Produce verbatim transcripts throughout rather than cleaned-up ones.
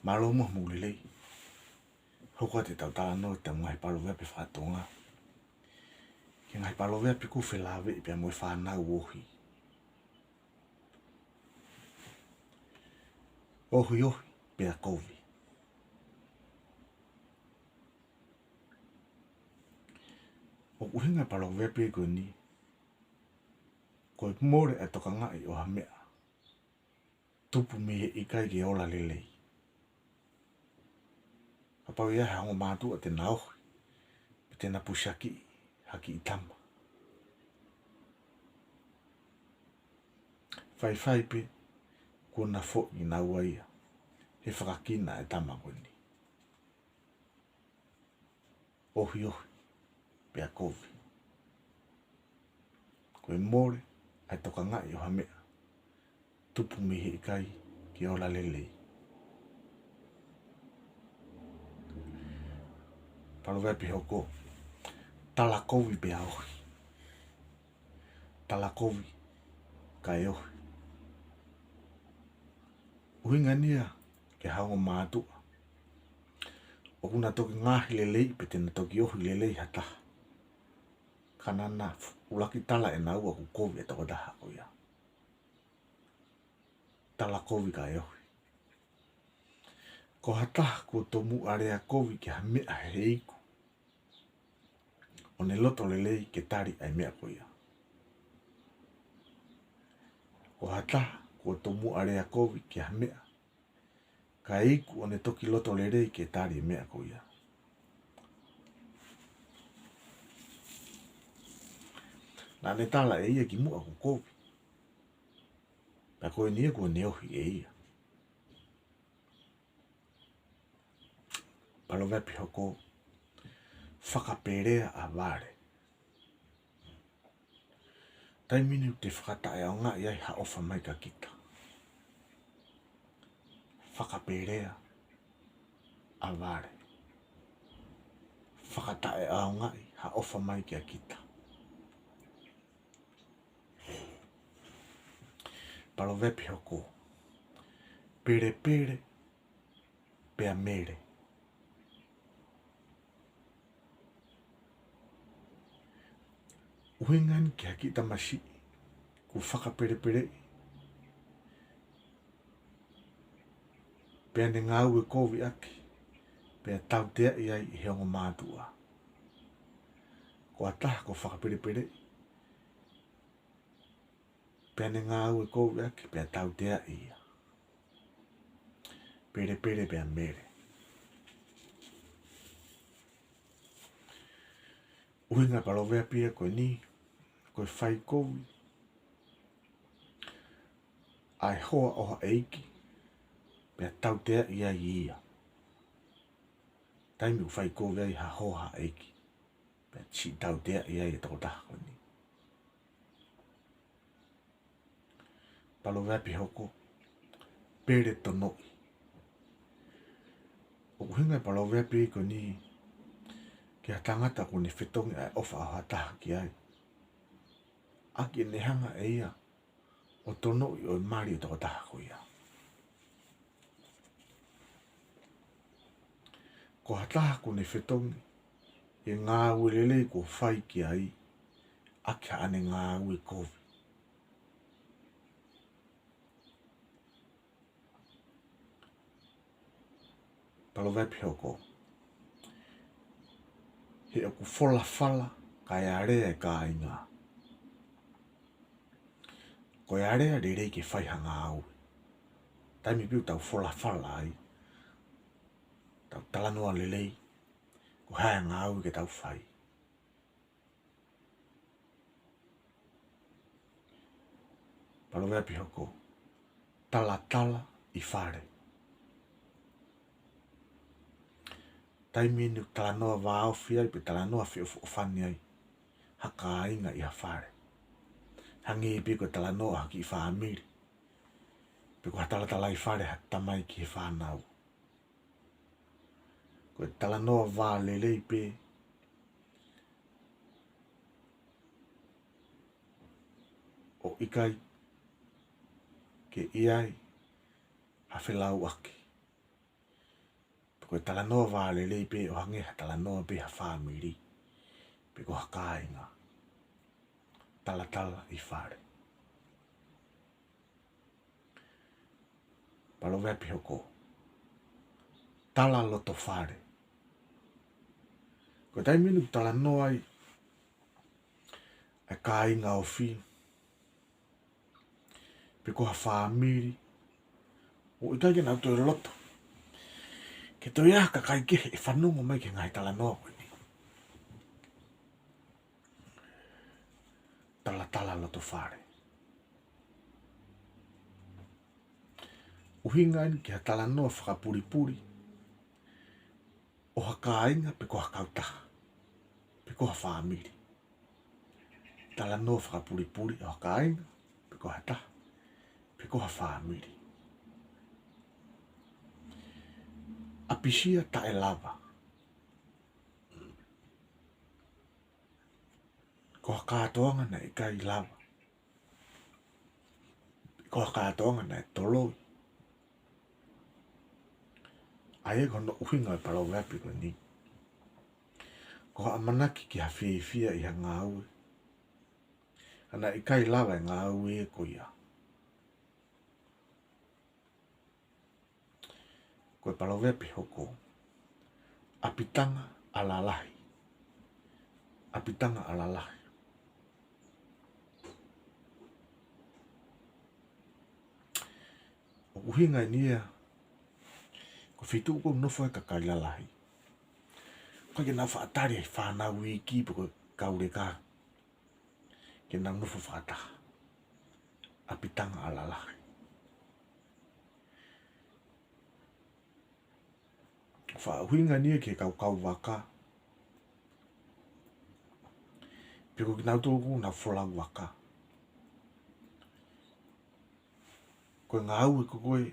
Mālō muʻa hoʻomou lelei. Hoko atu ʻetau talanoa ʻi heʻetau ngaahi paloveape fakatonga ki he ngaahi paloveape kuo felāveʻi pea mo e fānau ohi. Ohiohi pea kovi. ʻOku ʻuhinga e paloveape ko eni, ko e mole ʻa e tokangaʻi ʻo ha meʻa, tupu mei he ʻikai ke ola lelei. Kapau ʻe ʻi ai ha ongo mātuʻa te na ohi, pe te na pusiakiʻi ha kiʻi tama, faifai pē kuo na foʻi kinaua ia he fakakina e tama ko eni. Ohiohi pea kovi. Ko e mole ʻa e tokangaʻi ʻo ha meʻa, tupu mei he ʻikai ke ola lelei. Paloveape hoko, tala kovi pea ohi. Tala kovi kae ohi. ʻUhinga eni ia ki ha ongo mātuʻa ʻoku na toki ngaohi lelei pe te na toki ohi lelei ha taha, ka naʻa na ʻuluaki tala ʻe naua ʻoku kovi e tokotaha ko ia. Tala kovi kae ohi. Ko ha taha kuo tomuʻa lea kovi ki ha meʻa he iku ʻo ne loto lelei ke tali ʻa e meʻa ko ia. Ko ha taha kuo tomuʻa lea kovi ki ha meʻa kae iku ʻo ne toki loto lelei ke tali e meʻa ko ia. Naʻa ne tala ʻe ia kimuʻa kuo kovi, pea ko eni ia kuo ne ohi ʻe ia. Paloveape hoko, fakapelea ʻa vale. Taimi ni ʻoku te fakataʻeʻaongaʻi ai ha ʻofa mai kia kita, fakapelea ʻa vale. Fakataʻeʻaongaʻi ha ʻofa mai kia kita. Paloveape hoko, pelepele pea mele. ʻUhinga eni ki ha kiʻi tamasiʻi kuo fakapelepeleʻi, pea ne ngāue kovi ʻaki, pea tauteaʻi ai ʻe he ongo mātuʻa. Ko ha taha kuo fakapelepeleʻi, pea ne ngāue kovi ʻaki, pea tauteaʻi ia. Pelepele pea mele. ʻUhinga e paloveape ko eni, ko e fai kovi ʻa e hoa ʻo ha ʻeiki, pea tauteaʻi ai ia. Taimi ʻoku fai kovi ai ha hoa ʻo ha ʻeiki, pea siʻi tauteaʻi ai e tokotaha ko eni. Paloveape hoko, pele tonoʻi. ʻOku ʻuhinga e paloveape ko eni ki ha tangata kuo ne fetongi ʻa e ʻofa ʻa ha taha ki ai, ʻaki ʻene hanga ʻe ia ʻo tonoʻi ʻa e mali ʻo e tokotaha ko ia. Ko ha taha kuo ne fetongi e ngāue lelei kuo fai ki ai, ʻaki haʻane ngāue kovi. Paloveape hoko, he ʻoku folafala kae alea e kāinga. Ko e alea lelei ke fai ha ngāue. Taimi pē ʻoku tau folafala ai, tau talanoa lelei, ko e hā e ngāue ke tau fai. Paloveape hoko, talatala ʻi fale. Taimi eni ʻoku talanoa vāofi ai pe talanoa feʻofoʻofani ai ha kāinga ʻi ha fale. Hangē pē ko e talanoa ʻa ha kiʻi fāmili, pe ko ha talatalaifale ha tamai ki he fānau. Ko e talanoa vālelei pē, ʻo ʻikai ke ʻi ai ha felauʻaki. Ko e talanoa vālelei pē ʻo hangē ha talanoa pē ha fāmili pe ko ha kāinga. Talatala ʻi fale. Paloveape hoko: Tala loto fale. Ko e taimi ʻoku talanoa ai e kāinga ofi pe ko ha fāmili, ʻoku ʻikai ke nau toe loto ke toe ʻi ai ha kakai kehe ʻe fanongo mai ki he ngaahi talanoa ko eni. Talatala loto fale. ʻUhinga eni ki ha talanoa fakapulipuli ʻo ha kāinga pe ko ha kautaha pe ko ha fāmili. Talanoa fakapulipuli ʻo ha kāinga pe ko ha taha pe ko ha fāmili. ʻApisia taʻelava. Ko ha kātoanga naʻe ʻikai lava. Ko ha kātoanga naʻe toloi. ʻA ia ko hono ʻuhinga e paloveape ko eni: Ko ha ʻamanaki ki ha fiefia ʻi ha ngāue, ka naʻe ʻikai lava e ngāue ko ia. Ko e paloveape hoko: ʻApitanga ʻa lalahi. ʻApitanga ʻa lalahi. ʻOku ʻuhinga eni ia ko e feituʻu ʻoku nofo ai e kakai lalahi, ʻoku ʻikai ke nau faʻa tali e fānau iiki pe ko e kau leka ke nau nofo fakataha. ʻApitanga ʻa lalahi. Faʻa ʻuhinga eni ia ki he kau kauvaka pe ko kinautolu ʻoku nau folau vaka. Ko e ngāue ko ē,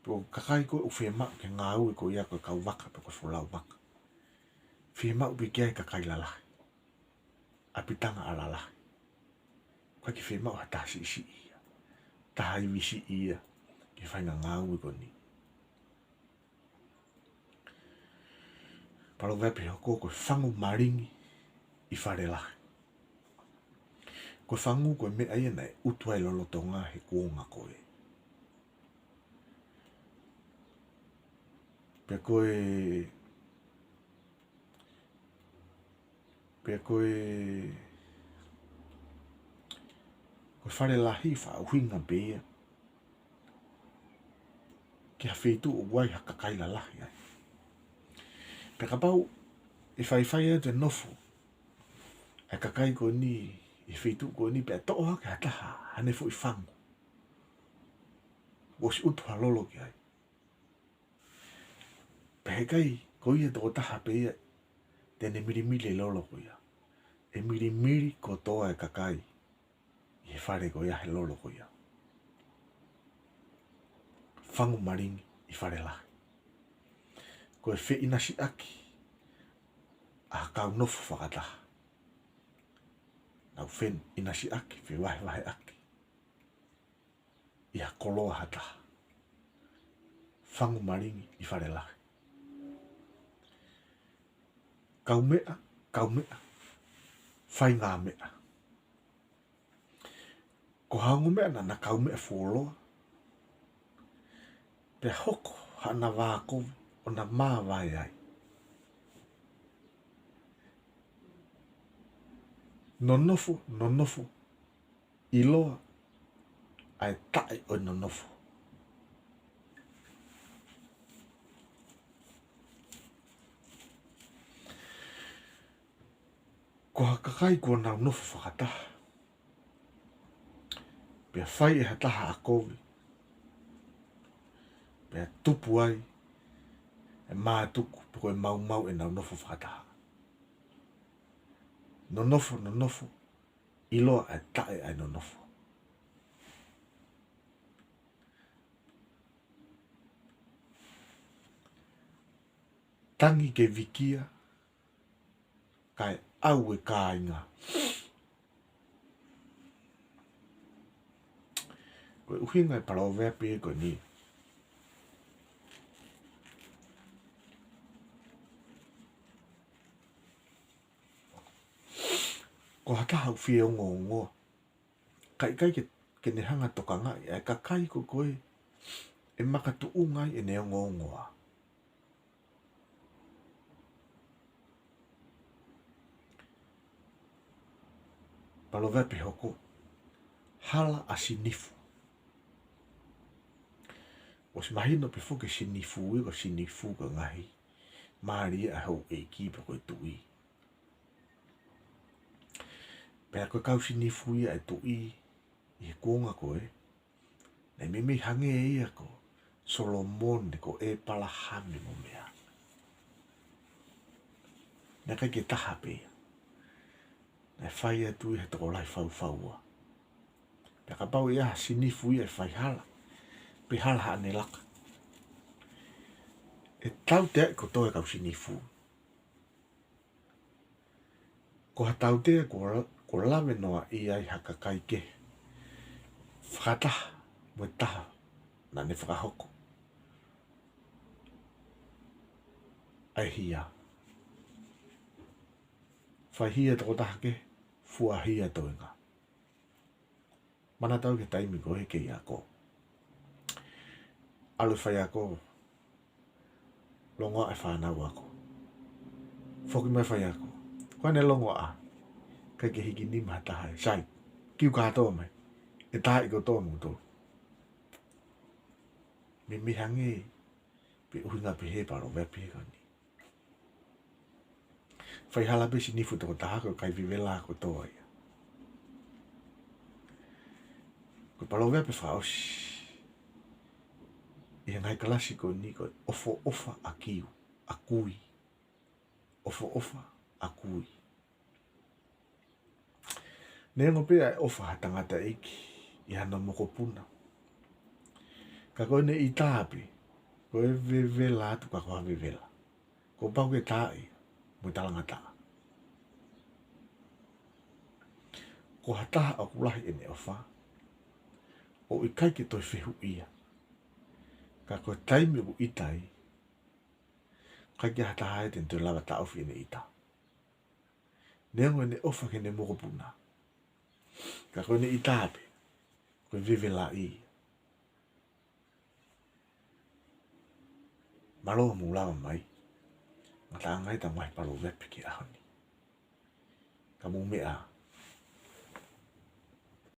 pe ko e kakai ko ē ʻoku fiemaʻu ki he ngāue ko ia ko e kau vaka pe ko e folau vaka, fiemaʻu pē ki ai e kakai lalahi. ʻApitanga ʻa lalahi. ʻOku ʻikai ke fiemaʻu ha taha siʻisiʻi ia, taha ivi siʻi ia ki he faʻahinga ngāue ko eni. Paloveape hoko: Ko e fangu malingi ʻi fale lahi. Ko e fangu ko e meʻa ia naʻe ʻutu ai lolotonga he kuonga ko ē. Pea ko e, pea ko e, ko e fale lahi faʻa ʻuhinga pē ia ki ha feituʻu ʻoku ʻi ai ha kakai lalahi ai. Pea kapau ʻe faifai atu e nofo e kakai ko eni ʻi he feituʻu ko eni pea toʻo hake ha taha haʻane foʻi fangu, ʻosi ʻutu ha lolo ki ai, pea heʻikai ko ia tokotaha pē ia te ne milimili e lolo ko ia. ʻE milimili kotoa e kakai ʻi he fale ko ia, he lolo ko ia. Fangu malingi ʻi fale lahi. Ko e feʻinasiʻaki ʻa e kau nofo fakataha. Nau feʻinasiʻaki, fevahevaheʻaki ʻi ha koloa ha taha. Fangu malingi ʻi fale lahi. Kaumeʻa, kaumeʻa, faingāmeʻa. Ko ha ongo meʻa naʻa na kaumeʻa fuoloa, pea hoko haʻana vā kovi ʻo na māvae ai. Nonofo, nonofo, ʻiloa ʻa e taʻe ʻo e nonofo. Ko ha kakai kuo nau nofo fakataha, pea fai ʻe ha taha ʻa e kovi, pea tupu ai e mātuku pe ko e maumau ʻenau nofo fakataha. Nonofo, nonofo, ʻiloa ʻa e taʻe ʻa e nonofo. Tangi ke vikia, kae ʻau e kāinga. Ko e ʻuhinga e paloveape ko eni: Ko ha taha ʻoku fie ongoongoa, ka ʻikai ke, ke ne hanga ʻo tokangaʻi ʻa e kakai ko ē ʻe makatuʻunga ai ʻene ongoongoa. Paloveape hoko: Hala ʻa Sinifu. ʻOsi mahino pē foki e sinifu ia, ko e sinifu ko e ngaahi mālie ʻa e houʻeiki pe ko e tuʻi. Pea ko e kau sinifu ia ʻa e tuʻi ʻi he kuonga ko ē, naʻe meimei hangē ia ko Solomone, ko ʻĒpalahame mo e meʻa. Naʻe ʻikai ke taha pē ia. Naʻe fai atu ia he tokolahi faufaua. Pea kapau ʻe ʻi ai ha sinifu ia ʻe fai hala, pe hala haʻane laka, ʻe tauteaʻi kotoa e kau sinifu. Ko ha tautea kuo la-, kuo lave noaʻia ai ha kakai kehe fakataha mo e taha naʻa ne fakahoko ʻa e hia. Fai hia tokotaha kehe, fua hia toenga. Manatuʻi ki he taimi ko ē kei ako. ʻAlu e faiako, longoaʻa e fānau ako. Foki mai e faiako, ko ʻene longoaʻa, ʻikai ke hiki nima ha taha ia. Sai, kiu kātoa mai, ʻe taaʻi kotoa moutolu. Meimei hangē pē, ʻuhinga pē he paloveape ko eni. Fai hala pē sinifu tokotaha, ko e kai vevela kotoa ia. Ko e paloveape fakaʻosi ʻi he ngaahi kalasi ko eni ko e ʻofoʻofa ʻa kiu, ʻa kui. ʻOfoʻofa ʻa kui. Neongo pē ʻa e ʻofa ha tangataʻeiki ʻi hano mokopuna, ka ko ʻene ʻita pē, ko e vevela atu ka ko ha vevela. Kuo pau ke taaʻi mo e talangataʻa. Ko ha taha ʻoku lahi ʻene ʻofa, ʻo ʻikai ke toe fehuʻia, ka ko e taimi ʻoku ʻita ai, ʻikai ke ʻi ai ha taha ia te ne toe lava taʻofi ʻene ʻita. Neongo ʻene ʻofa ki heʻene mokopuna, ka ko ʻene ʻita pē, ko e vevelaʻi. Mālō hoʻomou lava mai. Ngataʻanga ʻetau ngaahi paloveape ki he ʻaho ni. Ka mou meʻa,